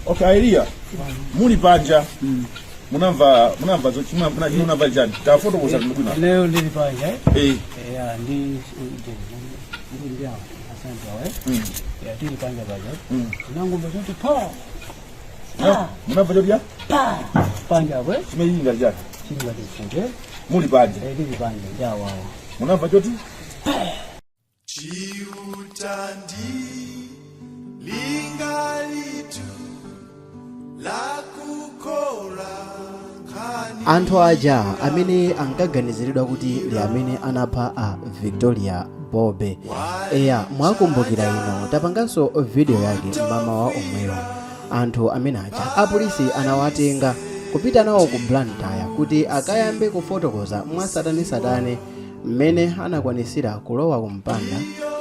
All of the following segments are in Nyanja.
Okay, Eliya, muli panja munamva munamva chani? Tafotokoza bwino. Leo ndili panja. Eh. Ya, ndi awa asante awa. Ya, tili panja paja. Tinangomva choti pa. Munamva choti ya? Pa panja apo. Chimene chili ngati chani? Chili ngati mfuti. Muli panja. Eh, tili panja ndi awawa. Munamva choti? Chiutandi lingalitu lakukora nkhani. Anthu aja amene ankaganiziridwa kuti ndi amene anapha a Victoria Bobe, eya, mwakumbukira ino, tapanganso video yake mmamawa omweyo. Anthu amene aja apolisi anawatenga kupita nawo ku Blantyre kuti akayambe kufotokoza mwatsatanetsatane mmene anakwanisira kulowa kumpanda,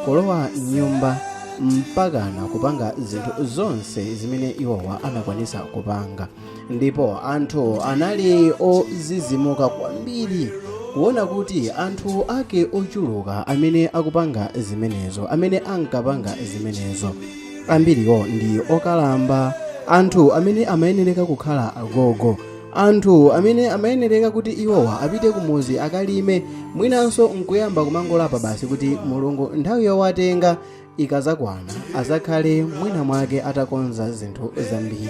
kulowa nyumba, mpakana kupanga zinthu zonse zimene iwowa anakwanisa kupanga. Ndipo anthu anali ozizimuka kwambiri kuona kuti anthu ake ochuluka amene akupanga zimenezo, amene ankapanga zimenezo, ambiriwo ndi okalamba, anthu amene amayenereka kukhala agogo, anthu amene amayenereka kuti iwowa apite kumuzi akalime, mwinanso nkuyamba kumangolapa basi kuti Mulungu nthawi yowatenga ikazakwana azakhale mwina mwake atakonza zinthu zambiri,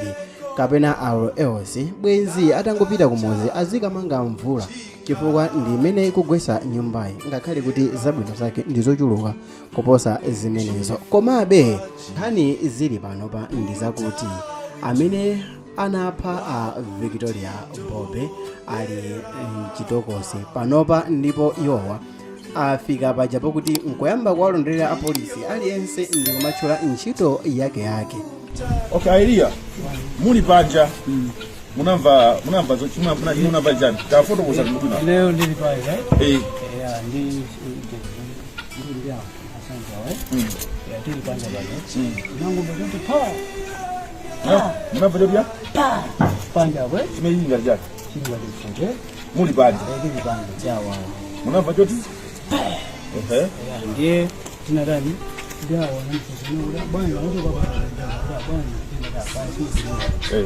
kapena or else bwenzi atangopita kumuzi azikamanga mvula, chifukwa ndi imene ikugwesa nyumbayi. Ngakhale kuti zabwino zake ndi zochuluka kuposa zimenezo, komabe nkhani zili panopa ndi zakuti amene anapha a Victoria Bobe ali mchitokosi panopa, ndipo iwowa afika paja pokuti nkoyamba kuwalondolera apolisi, aliyense ndi kumatchula ntchito yake yake. Okay, Eliya, muli panja munamva chani? Tafotokoza bwino. Leo ndili panja. Eh. Ya, ndi awa asante awa. Ya, tili panja paja. Tinangomva choti pa. Munamva choti ya? Pa panja apo. Chimene chili ngati chani? Chili ngati mfuti. Muli panja. Eh, tili panja ndi awawa. Munamva choti? Ehe. Ya, ndiye tinatani ndi awa namfusa bwana uchoka bwana bwana. Eh.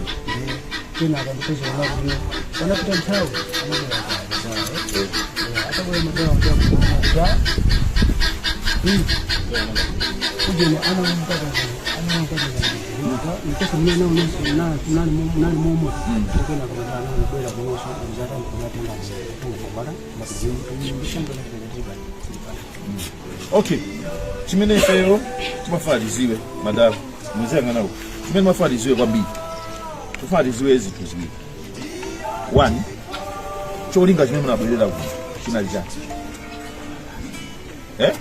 Kenaka ndikuzoona kuti panapita nthawi anabwera atabwera magawo ja kujeni anampata nali momwe ndikena kuti anabwera kunoso uzatani kunatenga bwana. Okay, chimene ifeyo timafuna tiziwe, madala muziyang'anawo, chimene timafuna tiziwe kwambiri, tifuna tiziwe zinthu ziwiri. One, cholinga chimene munabwerera kuno chinali chani? Eh,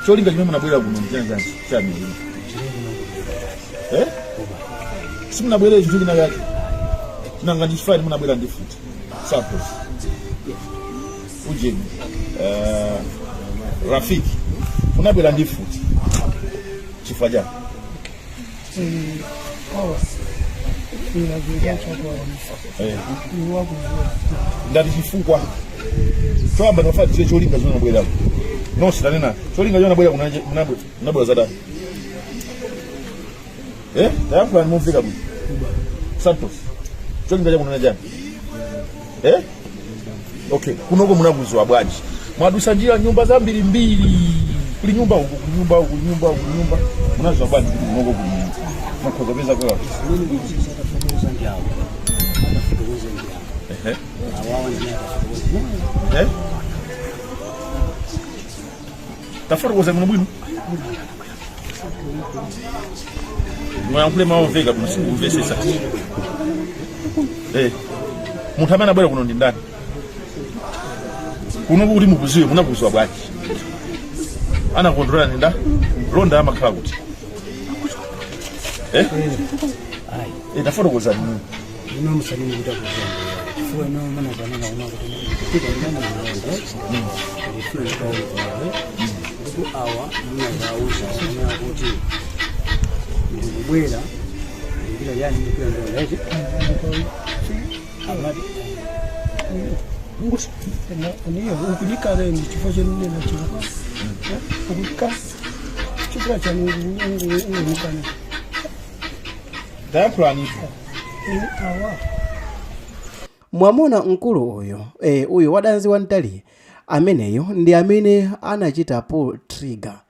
cholinga chimene munabwerera kuno chinali chani? Chani? Eh, simunabwerere chinthu china chake nanga ndi chifani munabwera ndi mfuti? Suppose ujeni, Rafiki, munabwera ndi mfuti chifukwa chani? Awa Eh. Ndati chifukwa choyamba ndimafuna tidziwe cholinga chimene munabwera nonse. Tanena cholinga chimene munabwera kuno. Munabwera zadani? Eh, tayankhulani momveka bwino. Santos, cholinga chakuno chani? Eh, okay, kunoko munakuziwa bwanji? Mwadusa njira nyumba zambirimbiri, kuli nyumba uku, kuli nyumba uku, kuli nyumba uku, kuli nyumba. Munaziwa bwanji kuti kunoko kuli nyumba makhoza peza kwa? Atafotokoza ndi awo, atafotokoza ndi awo. Ehe. Awawa ndi atafotokoza. Eh, tafotokoza bwino bwino, muyankhule maomveka bwino, sikumvesesa. Eh, munthu amene abwera kuno ndi ndani? Kuno kuti mukuziwe, munakuziwa bwanji? Anakontrola ndi nda londa amakhala kuti? Eh? Ayi. Eh, tafotokoza nini? Ino musanini kuti akuziwa, chifukwa ino munazanena una kuti kupita ndani mulonda ndifuna ndikaonekerawe, ndipo awa munazauza kunena kuti ndikubwera ndikupita yani ndikupita ndonda eti amati. Niyo ukulikana ni chifo chenena chifo ukulika chifukwa chani ungulukana? Tayankhulani. Awa. Mwamuna mkulu uyu, uyu wadanzi wamtali ameneyo ndi amene anachita pull trigger.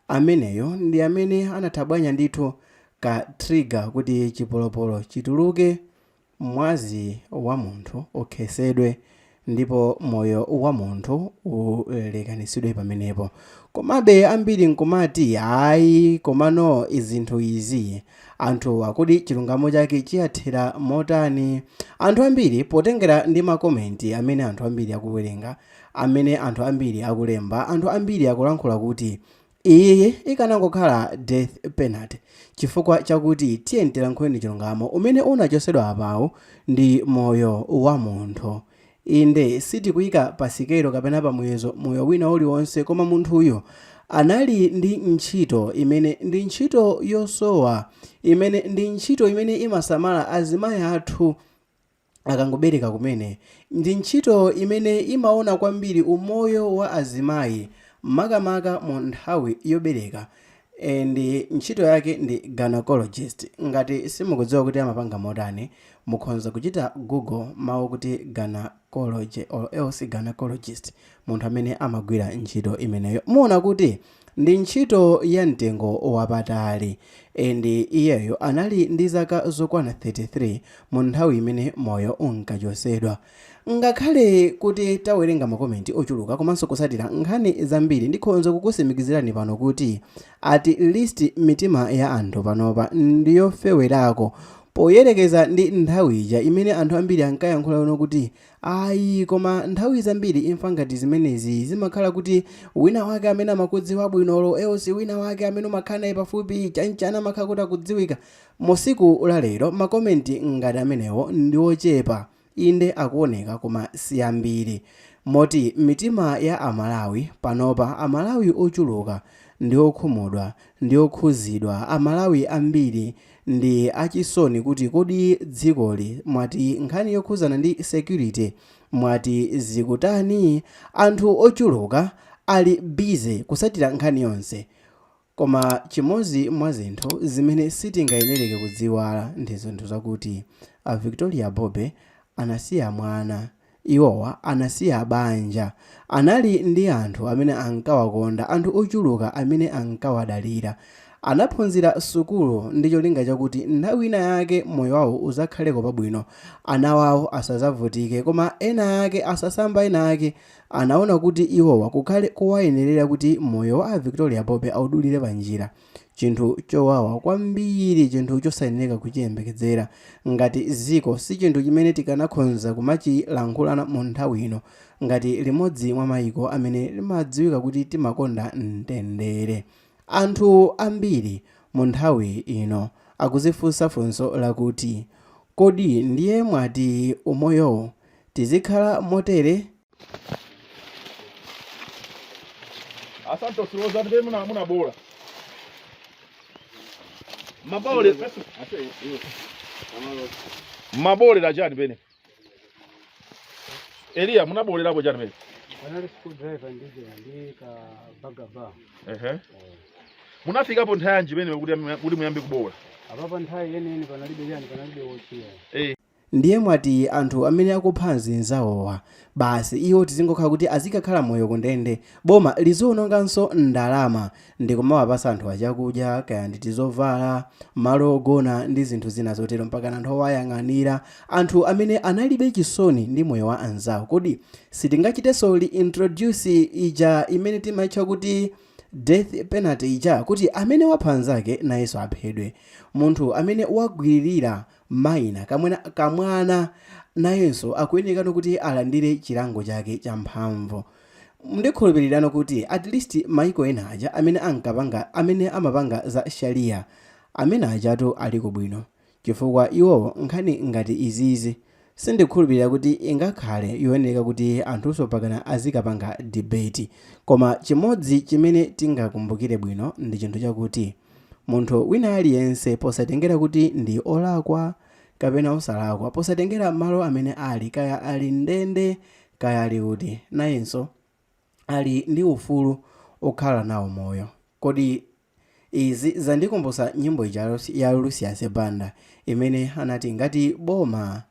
Ameneyo ndi amene anathabwanya ndithu ka trigger kuti chipolopolo chituluke, mwazi wa munthu ukhesedwe ndipo moyo wa munthu ulekanitsidwe pamenepo. Komabe ambiri nkumati ayi, komano izinthu izi anthu akuti chilungamo chake chiyathera motani? Anthu ambiri potengera ndi makomenti amene anthu ambiri akuwerenga, amene anthu ambiri akulemba, anthu ambiri akulankhula kuti iyi ikanangokhala death penalty, chifukwa chakuti tiye tilankhuleni chilungamo, umene unachosedwa apawu ndi moyo wa munthu. Inde, sitikuyika pa sikelo kapena pa muyezo moyo wina uliwonse, koma munthuyo anali ndi ntchito imene ndi ntchito yosowa, imene ndi ntchito imene imasamala azimayi athu akangobereka kumene, ndi ntchito imene imaona kwambiri umoyo wa azimayi makamaka mu nthawi yobereka. Ndi ntchito yake ndi gynecologist. Ngati simukudziwa kuti amapanga motani, mukhoza kuchita Google mawu kuti gynecology or else gynecologist, munthu amene amagwira ntchito imeneyo, muona kuti ndi ntchito ya mtengo wapatali. Ndi iyeyo anali ndi zaka zokwana 33 mu nthawi imene moyo unkachosedwa. Ngakhale kuti tawerenga makomenti ochuluka komanso kusatira nkhani zambiri, ndikhonza kukusimikizirani pano kuti at least mitima ya anthu panopa ndiyofewerako poyerekeza ndi nthawi ija imene anthu ambiri ankayankhula uno kuti ayi, koma nthawi zambiri imfa ngati zimenezi zimakhala kuti wina wake amene amakudziwa bwinolo, else wina wake amene umakhala naye pafupi chanchana, amakhala kuti akudziwika. Musiku la lero makomenti ngati amenewo ndi ochepa. Inde, akuoneka koma si ambiri, moti mitima ya Amalawi panopa, Amalawi ochuluka ndi okhumudwa, ndi okhuzidwa. Amalawi ambiri ndi achisoni kuti kodi dzikoli mwati nkhani yokhuzana ndi security mwati zikutani? Anthu ochuluka ali busy kusatira nkhani yonse, koma chimodzi mwa zinthu zimene sitingayenereke kudziwala ndi zinthu zakuti a Victoria Bobe anasiya mwana, iwowa anasiya banja, anali ndi anthu amene ankawakonda, anthu ochuluka amene ankawadalira. Anaphunzira sukulu ndi cholinga chakuti nthawi ina yake moyo wawo uzakhaleko pabwino, ana wawo asazavutike, koma ena ake asasamba, ena ake anaona kuti iwowa kukhale kuwayenerera kuti moyo wa a Victoria Bobe audulire panjira. Chinthu chowawa kwambiri, chinthu chosayenera kuchiyembekezera ngati ziko, si chinthu chimene tikanakhonza kumachilankhulana mu nthawi ino ngati limodzi mwa mayiko amene limadziwika kuti timakonda mtendere. Anthu ambiri mu nthawi ino akuzifunsa funso lakuti kodi ndiye mwati umoyowo tizikhala motere? Asante Rosa, ndiye muna bola. Mabole. Mabolera chani pene? Eliya, munabolerapo chani pene? Panali screwdriver ndi ka bagaba. Ehe. Munafikapo nthawi yanji pene kuti muyambe kubola? Apapa nthawi yeniyeni panalibe chani, panalibe wochiya. Ndiye mwati anthu amene akupha anzawowa basi iwo tizingokhala kuti azikakhala moyo kundende, boma liziwononganso ndalama ndikumawapasa anthu achakudya, kaya ndi tizovala, malo ogona ndi zinthu zina zotero, mpaka anthu owayang'anira, anthu amene analibe chisoni ndi moyo wa anzawo? Kodi sitingachitenso reintroduce ija imene timaitcha kuti death penalty ija, kuti amene wapha anzake nayenso aphedwe, munthu amene wagwiririra mayina kamwana, kamwana nayenso akuyenerekano kuti alandire chilango chake champhamvu? Ndikhulupirirano kuti at least maiko ena aja amene ankapanga, amene amapanga za Sharia, amene ajatu aliko bwino, chifukwa iwowo nkhani ngati izizi sindikhulupirira kuti ingakhale yoyenera kuti anthunso pakana azikapanga debate. Koma chimodzi chimene tingakumbukire bwino ndi chinthu chakuti munthu wina aliyense, posatengera kuti ndi olakwa kapena osalakwa, posatengera malo amene ali, kaya ali ndende kaya ali kuti, nayenso ali ndi ufulu okhala nawo moyo. Kodi Izi zandikumbutsa nyimbo ija ya Lucius Banda imene anati ngati boma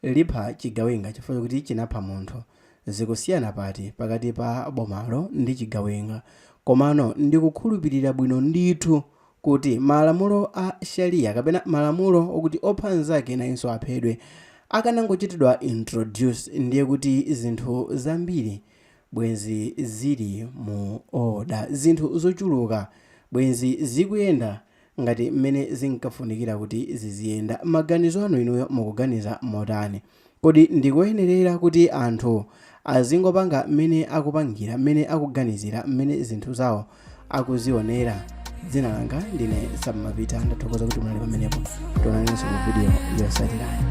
lipha chigawenga chifukwa chokuti chinapha munthu, zikusiyana pati pakati pa bomalo ndi chigawenga? Komano ndikukhulupirira bwino ndithu kuti malamulo a Sharia kapena malamulo okuti opha nzake nayenso aphedwe akanangochitidwa introduce ndiye kuti zinthu zambiri bwenzi zili mu order, zinthu zochuluka bwenzi zikuyenda ngati mmene zinkafunikira kuti ziziyenda. Maganizo anu inuyo mukuganiza motani? Kodi ndikoyenerera kuti anthu azingopanga mmene akupangira, mmene akuganizira, mmene zinthu zawo akuzionera? Dzina langa ndine Sam Mapita, ndathokoza kuti munali pamenepo. Tionanenso mu video yotsatirayi.